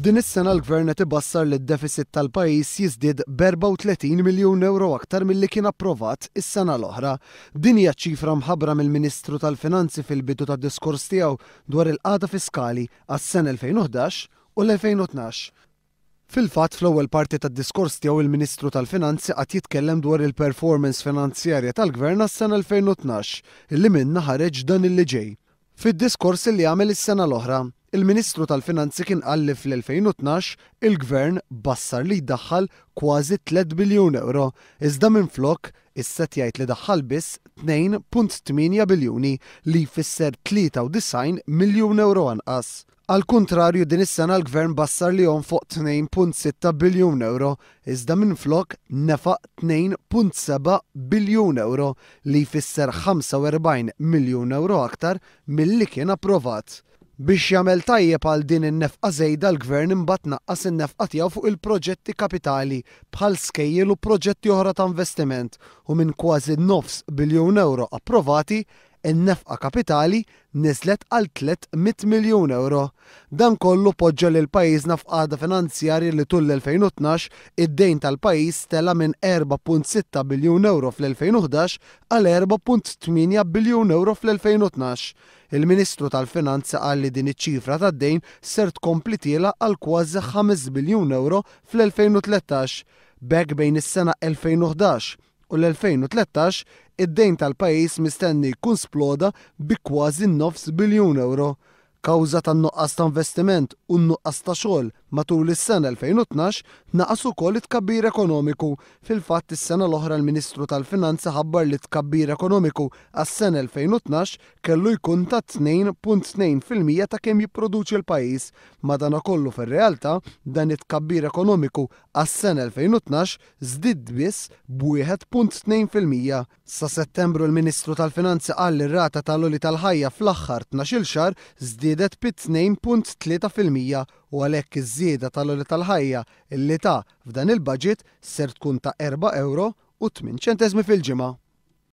Din is-sena l-Gvern qed ibassar li d-deficit tal-pajjiż jiżdied b'34 miljun ewro aktar milli kien approvat is-sena l-oħra. Din hija ċ-ċifra mħabbra mill-Ministru tal-Finanzi fil-bidu tad-diskors tiegħu dwar il-qagħda fiskali għas-sena 2011 u l-2012. Fil-fatt, fl-ewwel parti tad-diskors tiegħu il-Ministru tal-Finanzi qagħad jitkellem dwar il-performance finanzjarja tal-Gvern għas-sena 2012, illi minnha ħareġ dan illi ġej. Fid-diskors illi għamel is-sena l-oħra, il-Ministru tal-Finanzi kien qal li fl-2012 il-Gvern bassar li jdaħħal kważi tlett biljun ewro, iżda minflok issa qed jgħid li daħħal biss 2.8 biljuni, li jfisser 93 miljun ewro anqas. Għall-kuntrarju din is-sena l-Gvern bassar li jonfoq 2.6 biljun ewro, iżda minflok nefaq 2.7 biljun ewro, li jfisser 45 miljun ewro aktar milli kien approvat. Biex jagħmel tajjeb għal din in-nefqa żejda l-Gvern imbagħad naqqas in-nefqa tiegħu fuq il-proġetti kapitali bħal skejjel u proġetti oħra ta' investiment u minn kważi nofs biljun ewro approvati In-nefqa kapitali niżlet għal 300 miljun ewro. Dan kollu poġġa lil pajjiżna f'qagħda finanzjarja li tul l-2012 id-dejn tal-pajjiż tela' minn 4.6 biljun ewro fl-2011 għal 4.8 biljun ewro fl-2012. Il-Ministru tal-Finanzi qal li din iċ-ċifra tad-dejn ser tkompli tiela' għal kważi 5 biljun ewro fl-2013. B'hekk bejn is-sena 2011 u l-2013, id-dejn tal-pajjiż mistenni jkun sploda bi kważi nofs biljun ewro. Kawża tan-nuqqas ta' investiment u n-nuqqas ta' xogħol matul is-sena 2012 naqas ukoll it-tkabbir ekonomiku. Fil-fatt is-sena l-oħra l-Ministru tal-Finanzi ħabbar li t-tkabbir ekonomiku għas-sena 2012 kellu jkun ta' 2.2% ta' kemm jipproduċi l-pajjiż. Madanakollu fir-realtà dan it-tkabbir ekonomiku għas-sena 2012 żdied biss b'1.2%. Sa Settembru l-Ministru tal-Finanzi qal li r-rata tal-għoli tal-ħajja fl-aħħar tnax-il xahar żdiedet bi 2.3% u għalhekk iż-żieda tal-għoli tal-ħajja li ta f'dan il-budget ser tkun ta' erba' ewro u tmien ċenteżmi fil-ġimgħa.